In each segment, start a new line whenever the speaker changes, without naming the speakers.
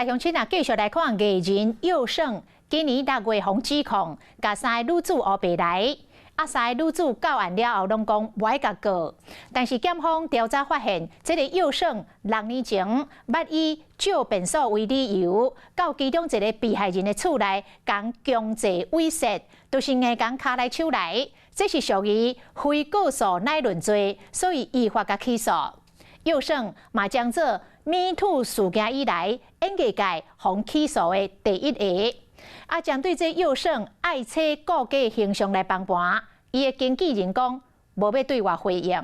來鄉親啊，繼續來看藝人宥勝，今年6月予指控，共三個女子烏白來，啊三個女子告案了後，攏講無愛共告，但是檢方調查發現，這個宥勝6年前捌以借便所為理由，到其中一個被害人的厝內，共強制猥褻，就是硬共跤來手來，這是屬於非告訴乃論罪，所以依法共起訴。宥勝嘛將做 Me Too 事件以來，演藝界予起訴的第一个。啊，針對這宥勝愛扯顧家形象來崩盤，伊的經紀人講無欲對外回應。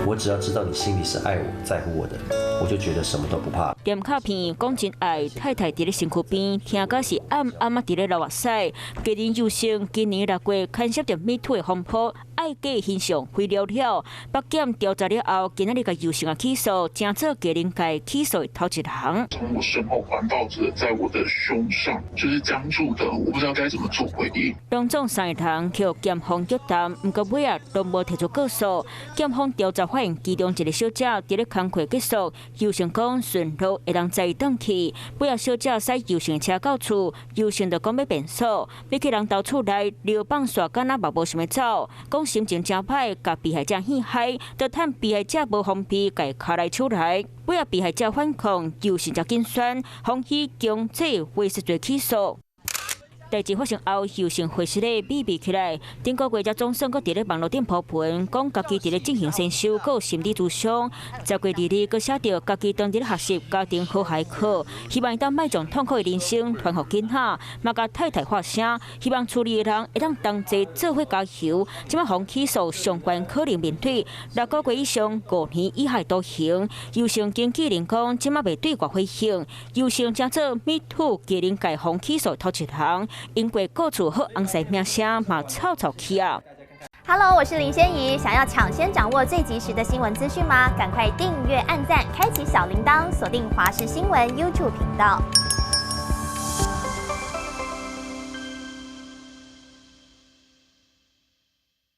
我只要知道你心裡是愛我、在乎我的，我就覺得什麼都不怕。
踮卡片講真愛，太太佇咧身軀邊，聽甲是暗暗仔佇咧流目屎。藝人宥勝今年6月牽涉著 Me Too 的風波，愛假形象飛了了。北檢調查了後，今仔日共宥勝仔起訴，成做藝人界起訴的頭一人。
從我身後環抱著，在我的胸上，就是僵住的，我不知道該怎麼做回應。
攏總三个人予檢方約談，毋過尾仔攏無提出告訴。檢方調查發現，其中一個小姐佇咧工課結束，宥勝講順路會當載伊轉去，尾仔小姐駛宥勝車到厝，宥勝就講欲便所，欲去人兜厝內尿放煞，敢若嘛無想欲走，講心情誠歹，共被害者戲害，就趁被害者無防備，共跤來手來，尾仔被害者反抗，宥勝才緊選，予以強制猥褻罪起訴。代誌發生後，宥勝回室咧秘密起來。頂個月才總算閣佇咧網路頂鋪文，講家己佇咧進行先修，閣有心理諮商。10月2日，閣寫著家己當佇咧學習家庭和諧課，希望會當莫將痛苦的人生傳予囡仔，嘛共太太發聲，希望處理的人會當同齊做伙加油。這擺予起訴上懸可能面對6個月以上5年以下徒刑。宥勝經紀人講，這擺袂對外回應。宥勝成做 Me Too 藝人界予起訴頭一人。因過各處好紅婿名聲嘛臭臭去啊
！Hello，我是林仙怡，想要搶先掌握最及時的新聞資訊嗎？趕快訂閱、按讚、開啟小鈴鐺，鎖定華視新聞 YouTube 頻道。